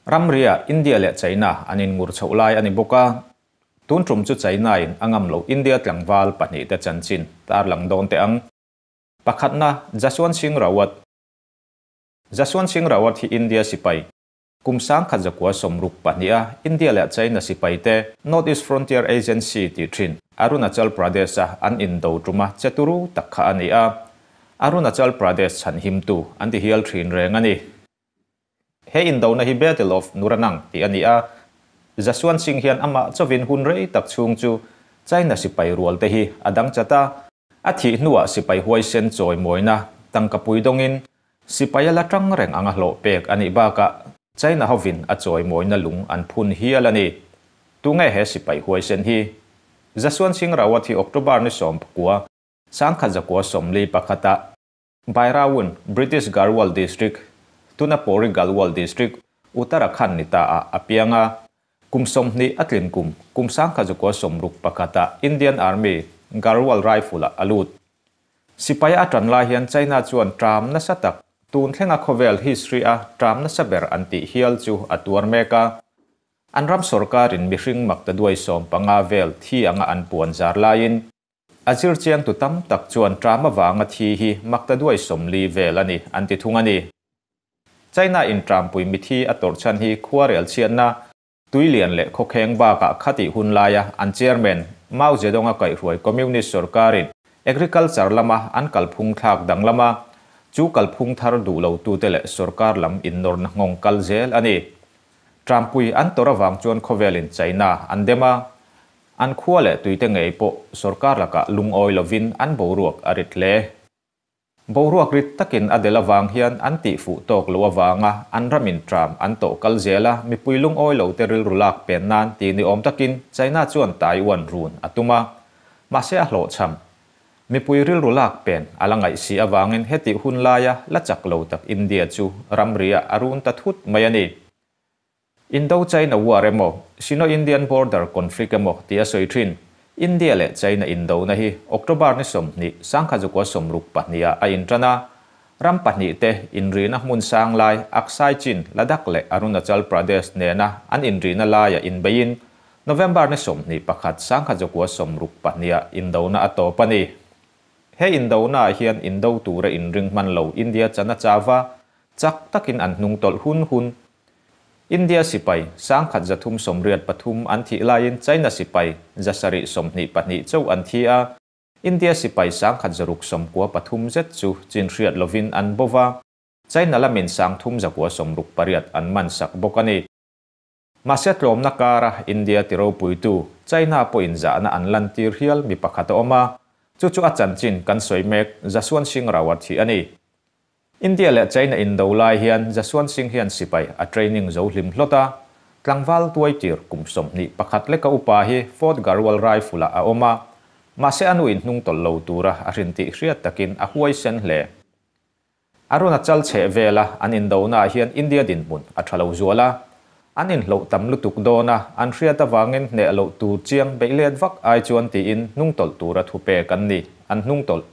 Ramria India leh China an inngur chhoh lai a ni bawk a, tun tum chu China in a ngam loh India tlangval pahnihte chanchin tarlang dawn teh ang. Pakhatna, Jaswant Singh Rawat. Jaswant Singh Rawat hi India sipai kum 1962 a India leh China sipaite North East Frontier Agency tih thin Arunachal Pradesh-a an indo tuma che turu tak kha a ni a, Arunachal Pradesh chhanhimtu an ti hial thin reng a ni. He indona hi Battle of Nuranang tih a ni a, Jaswant Singh hian amah chawin hun rei tak chhung chu China sipai rual te hi a dang chat a. A thih hnuah sipai huaisen chawimawina tangka pui dawngin sipai a la tang reng anga hlawh pek a nih bakah China hovin a chawimawina lung an phun hial a ni. Tunge he sipai huaisen hi? Jaswant Singh Rawat hi October ni 19, 1941 ah Bairawun, British Garhwal District, tuna Pauri Galwal District, Uttarakhand ni ta ah a piang a. Kum 20 a tlin kum, kum 1961 ah Indian Army, Garhwal Rifle ah a lut. Sipai a tan lai hian China chuan tram nasa tak, tun thlenga khawvel history a tram nasa ber an tih hial chu a tuar mek a. An ram sorkarin mihring makta duai 15 vel thi anga an puan zar laiin, A zir chiang tu tam tak chuan tram avanga thi hi makta duai 40 vel a ni an ti thung a ni. China in trampui mithi a tawrh chhan hi khuarel chhiatna, tuilian leh khawkheng bakah khati hun laia an chairman Mao Zedong a kaihhruai Communist sorkarin agriculture lama an kalphung thlak dang lama chu kalphung thar duh lo tute leh sorkar lam inawrna nghawng kal zel a ni. Trampui an tawrh awang chuan khawvelin China an dem a, an khua leh tuite ngei pawh sorkar lakah lungawi lovin an boruak a rit hle. Boruak rit takin a del awang hian an tih fuh tawk lo awanga an ramin tram an tawh kal zel a, mipui lungawi lo te rilru lak pen nan ti ni awm takin China chuan Taiwan run a tum a. Mahse a hlawh cham. Mipui rilru lak pen a la ngaih si awangin heti hun laia la chak lo tak India chu ramria a run ta thut mai a ni. Indo-China War emaw, Sino-Indian Border Conflict emaw ti a sawi thin. India leh China indona hi October ni 20, 1962 ah a intan a. Ram pahnih te inrina hmun sang lai Aksai Chin, Ladakh leh Arunachal Pradesh nena an inrina laia inbeiin November ni 21, 1962 ah indona a tawp a ni. He indona ah hian indo tura inring hman lo India chana chawa chak takin an hnung tawlh hun hun. India sipai 1383 an thi laiin China sipai 722 chau an thi a, India sipai 1693 zet chu chin hriat lovin an bova, China lamin 3168 an man sak bawk a ni. Mahse tlawmna kara India tiro puitu China pawhin zahna an lan tir hial mi pakhat a awm a, chu chu a chanchin kan sawi mek Jaswant Singh Rawat hi a ni. India leh China indo lai hian Jaswant Singh hian sipai a training zo hlim hlawt a, tlangval tuai tir kum 21 leka upa hi Fort Garhwal Rifle ah a awm a, mahse anu in hnung tawlh lo tura a hrin tih hriat takin a huai sen hle. Arunachal chheh vela an indona ah hian India dinhmun a tha lo zual a, an inhloh tam lutuk dawn a, an hriat awangin hneh loh tur chiang beih let vak ai chuan tiin hnung tawlh tura thu pek an ni, an hnung tawlh.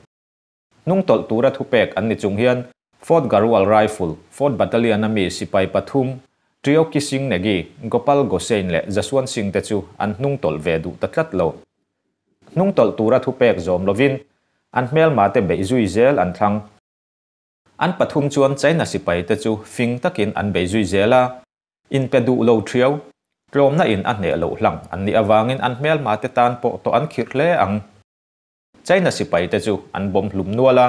Hnung tawlh tura thu pek an ni chung hian Fort Garhwal Rifle, Fort Battalion a mi sipai pathum, Trioki Singh Negi, Gopal Gosain leh Jaswant Singh te chu an hnung tawlh ve duh ta tlat lo. Hnung tawlh tura thu pek zawm lovin an hmelma te beih zui zel an thlang. An pathum chuan China sipai te chu fing takin an bei zui zel a, in pe duh lo thiau, tlawmna in a hneh loh hlang an nih awangin an hmelma te tan pawh tawh an khirh hle ang. China sipai te chu an bawm hlum nual a,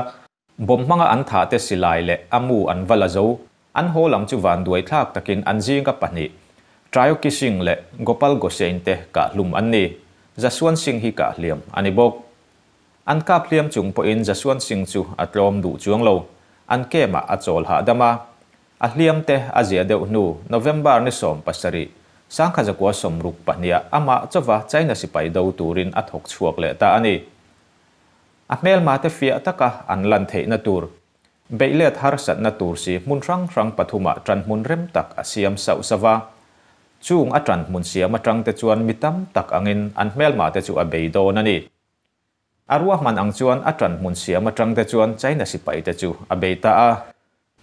bawm hmanga an tha te silai leh a mu an va la zo, an haw lam chu van duai thlak takin an zinga pahnih, Trioki Singh leh Gopal Gosain te kah hlum an ni. Jaswant Singh hi kah hliam a ni bawk. An kap hliam chung pawhin Jaswant Singh chu a tlawm duh chuang lo, an kemah a chawl hahdam a. A hliam te a zia deuh hnu November ni 17, 1962 ah amah chawa China sipai do turin a thawk chhuak leh ta a ni. A hmelma te fiah taka an lan theihna tur, beih let harsatna tur si hmun hrang hrang pathumah tan hmun rem tak a siam sauh sawa. Chung a tan hmun siam atang te chuan mi tam tak angin an hmelma te chu a bei dawn a ni. A ruahman ang chuan a tan hmun siam atang te chuan China sipai te chu a bei ta a.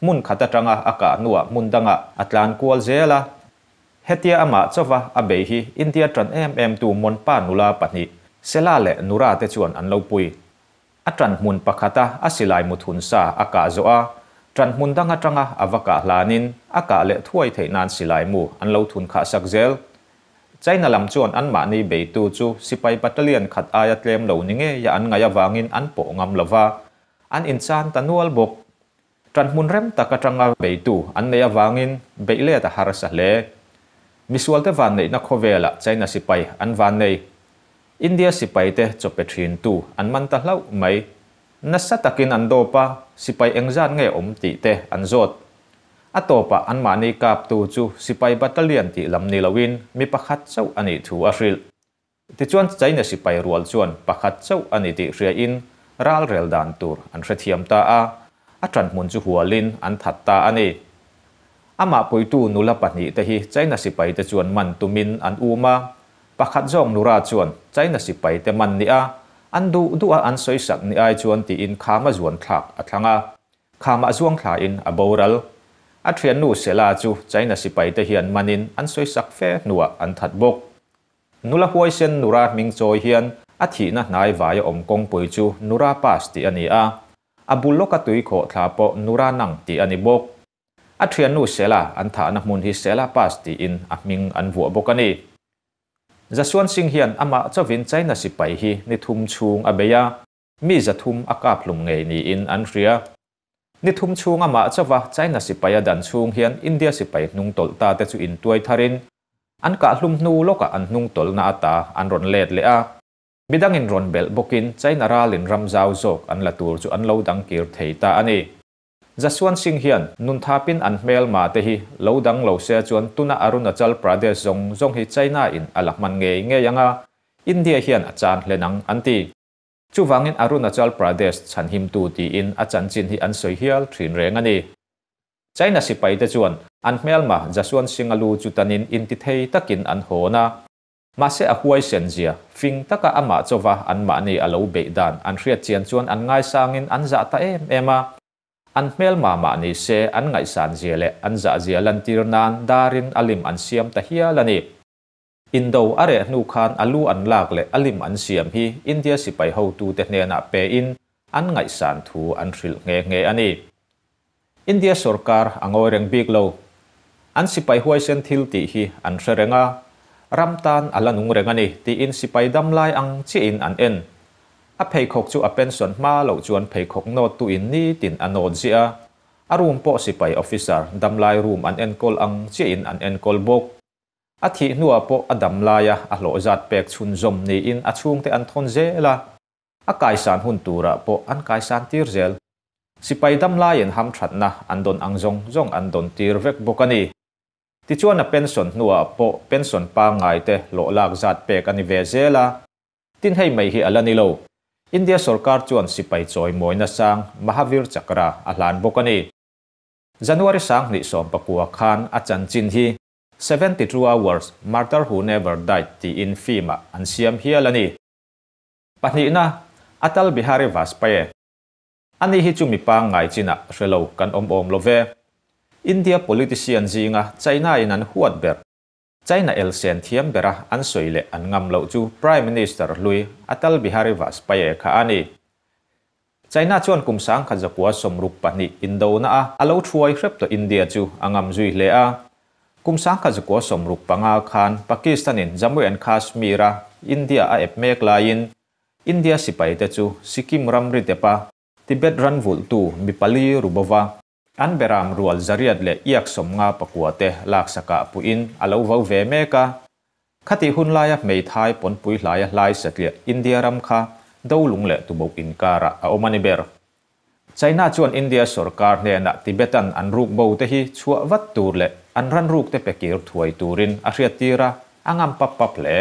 Hmun khat atanga a kah hnuah hmun danga a tlan kual zel a, Hetia amah chauva a bei hi India ṭan em em tu Monpa nula pahnih, Sela leh Nura te chuan an lo pui. A ṭan hmun pakhata a silai mu thun sa a kah zawh a, ṭan hmun dang aṭanga a va kah hlanin a kah leh thuai theih nan silai mu an lo thun khah sak zel. China lam chuan anmahni beitu chu sipai battalion khat aia tlem lo ni ngeia an ngaih avangin an pawh ngam lo va, an inchan ta nual bawk. Ṭan hmun rem tak aṭanga beitu an neih avangin beih let a harsa hle. Misualte vanneihna khawvelah China sipai an vannei. India sipaite chawpe ṭhintu an man ta hlauh mai. Nasa takin an dawp a, sipai engzat nge awm tih te an zawt. A tawpah anmahni kaptu chu sipai battalion tih lam ni loin mi pakhat chauh a nih thu a hrilh. Tichuan China sipai rual chuan pakhat chauh a ni tih hriain ral rel dan tur an hrethiam ta a, a ṭanhmun chu hualin an that ta a ni. Amah puitu nula pahnihte hi China sipaite chuan man tumin an um a, pakhat zawk nura chuan China sipaite man ni a, an duh duh a an sawisak ni ai chuan tiin khama zuan thlak a thlang a. Khamah zuang thlain a boral. A ṭhiannu Sela chu China sipaite hian manin an sawisak fe hnuah an that bawk. Nula huaisen Nura hming chawi hian a thihna hnai vaia awm kawngpui chu Nura Pass tih a ni a, a bul lawka tui khawh thla pawh Nura Nang tih a ni bawk. A thiannu Sela an thahna hmun hi Sela Pass tiin a hming an vuah bawk a ni. Jaswant Singh hian amah chauhin China sipai hi ni thum chhung a bei a, mi 300 a kap hlum ngei niin an hria. Ni thum chhung amah chauva China sipai a dan chhung hian India sipai hnung tawlh ta te chu intuai tharin an kah hlum hnu lawkah an hnung tawlhna ata an rawn let leh a. Midangin rawn belh bawkin China ralin ram zau zawk an la tur chu an lo dang kir thei ta a ni. Jaswant Singh hian nun thapin an hmelma te hi lo dang lo se chuan tuna Arunachal Pradesh zawng zawng hi China in a la hman ngei ngei ang a, India hian a chan hlen ang an ti. Chuvangin Arunachal Pradesh chhanhimtu tiin a chanchin hi an sawi hial thin reng a ni. China sipaite chuan an hmelma Jaswant Singh-a lu chu tanin intithei takin an hawn a. Mahse a huaisen zia, fing taka amah chauva anmahni a lo beih dan an hriat chian chuan an ngaisangin an zah ta em em a. An hmelma mah ni se an ngaihsan zia leh an zah zia lantir nan darin a lim an siam ta hial a ni. Indo a reh hnu khan a lu an lak leh a lim an siam hi India sipai hotute hnenah pein an ngaihsan thu an hrilh nghe nghe a ni. India sorkar a ngawi reng bik lo. An sipai huaisen thil tih hi an hre reng a, ram tan a la nung reng a ni tiin sipai dam lai ang chiahin an en. A pheikhawk chu a pension hma loh chuan pheikhawk nawt tuin nitin a nawt ziah a, a room pawh sipai officer dam lai room an enkawl ang chiahin an enkawl bawk. A thih hnuah pawh a dam laia a hlawh zat pek chhunzawm niin a chhungte an thawn zel a, a kaisan hun turah pawh an kaisan tir zel. Sipai dam laiin hamthatna an dawn ang zawng zawng an dawn tir vek bawk a ni. Tichuan a pension hnuah pawh pension pangngai te hlawh lak zat pek a ni ve zel a. Tin hei mai hi a la ni lo. India sorkar chuan sipai chawimawina sang Mahavir Chakra a hlan bawk a ni. January 2019 khan a chanchin hi 72 Hours, Martyr Who Never Died tiin film-ah an siam hial a ni. Pahnihna, Atal Bihari Vajpayee. Ani hi chu mi pangngai chinah hre lo kan awm awm lo ve. India politician zinga China-in an huat ber, China elsen thiam bera an sawi leh an ngam loh chu Prime Minister hlui Atal Bihari Vajpayee kha a ni. China chuan kum 1962 indona a a lo thuai hrep tawh India chu a ngam zui hle a. Kum 1965 khan Pakistan-in Jammu and Kashmir-a India a ep mek laiin India sipaite chu Sikkim ramri tepa Tibet ran vulhtu mi pali rubova an beram rual 800 leh iak 59 te laksakah puiin a lo vo ve mek a. Khati hun laia hmeithai pawnpui hlaia hlai satliah India ram kha dolung leh tubauh inkarah a awm a ni ber. China chuan India sorkar hnenah Tibetan an ruk bo te hi chhuah vat tur leh an ran ruk te pe kir thuai turin a hriat tir a, a ngam pap pap hle.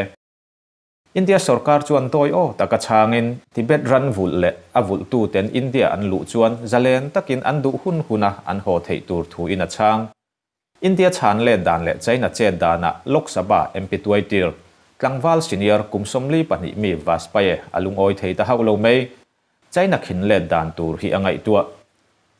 India sorkar chuan dawi aw taka chhangin Tibet ran vulh leh a vulhtu ten India an luh chuan zalen takin an duh hun huna an haw theih tur thuin a chhang. India chhan let dan leh China chet danah Lok Sabha MP tuai tir tlangval senior kum 42 mi Vajpayee a lungawi thei ta hauh lo mai. China khin let dan tur hi a ngaihtuah.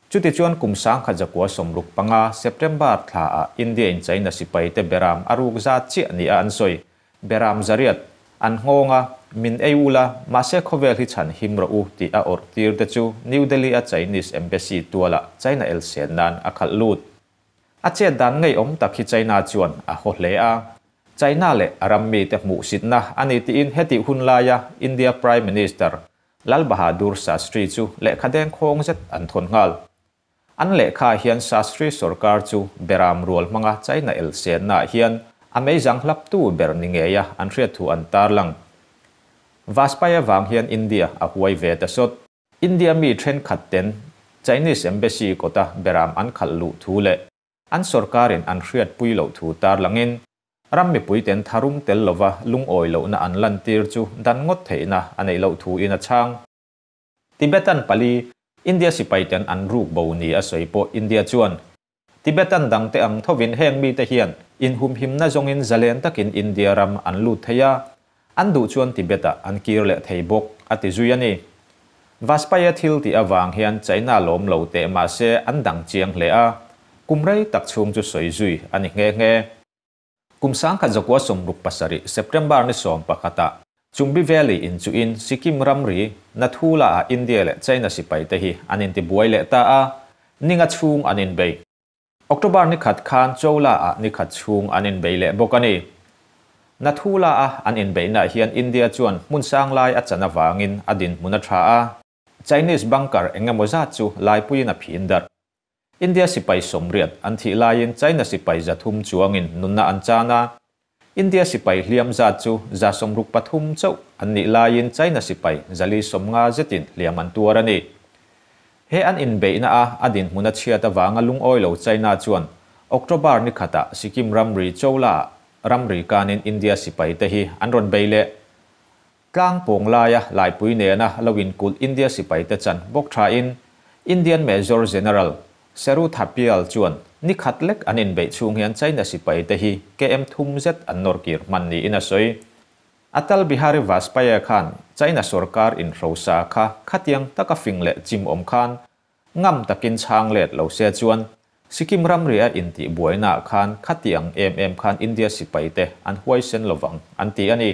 Chutichuan kum 1965 September thlaah India-in China sipaite beram a ruk zat chiah nia an sawi. Beram 800, an nghawng a, min ei ula, mahse khawvel hi chhan him rawh u tih a awrh tir te chu New Delhi-a Chinese Embassy tualah China elsen nan a khalh lut. A chet dan ngeiawm tak hi China chuan a haw hle a. China leh a ram mite hmuhsitna a ni tiin hetih hun laia India Prime Minister Lal Bahadur Shastri chu lehkha dengkhawng zet an thawn nghal. An lehkha hian Shastri sorkar chu beram rual hmanga China elsennaah hian a meizang hlaptu ber ni ngeia an hriat thu an tarlang. Vajpayee vang hian India a huai ve ta sawt. India mi thenkhat ten Chinese Embassy kawta beram an khalh luh thu leh an sorkarin an hriatpui loh thu tarlangin ram mipuiten tharum tel lova lungawi lohna an lantir chu dan ngawt theihna a neih loh thu in a chhang. Tibetan pali India sipaiten an ruk bo ni a sawi pawh India chuan Tibetan dangte ang thovin heng mite hian inhumhimna zawngin zalen takin India ram an lut thei a, an duh chuan Tibet-ah an kir leh thei bawk, a ti zui a ni. Vajpayee thil tih avang hian China lawm lo teh mah se an dang chiang hle a, kum rei tak chhung chu sawi zui a ni nghe nghe. Kum 1967 September ni 11-ah Chumbi Valley in chuhin Sikkim ramri Nathula-ah India leh China sipaite hi an intibuai leh ta a, ninga chhung an inbei. October ni khat khan Chola-ah ni khat chhung an inbei leh bawk a ni. Nathula-a an inbeihnaah hian India chuan hmun sang lai a chan avangin a dinhmun a tha a, Chinese bunker eng emaw zat chu laipuiin a phin darh. India sipai 80 an thih laiin China sipai 300 chuangin nunna an chan a. India sipai hliam zat chu 63 chauh an nih laiin China sipai 450 zetin hliam an tuar a ni. He an inbeihna a a dinhmun a chhiat avanga lungawi lo China chuan October ni khatah Sikkim ramri Chola-ah ramri kanin India sipai te hi an rawn bei leh. Tlang pawng laia laipui nena lo inkulh India sipaite chan bawk thain Indian Major General Seru Thapial chuan ni khat lek an inbeih chhung hian China sipaite hi KM thum zet an nawr kir hman niin a sawi. Atal Bihari Vajpayee khan China sorkar inhrosa kha khatiang taka fing leh chim awm khan ngam takin chhang let lo se chuan Sikkim ramria intih buainaah khan khatiang em em khan India sipaite an huaisen lovang an ti a ni.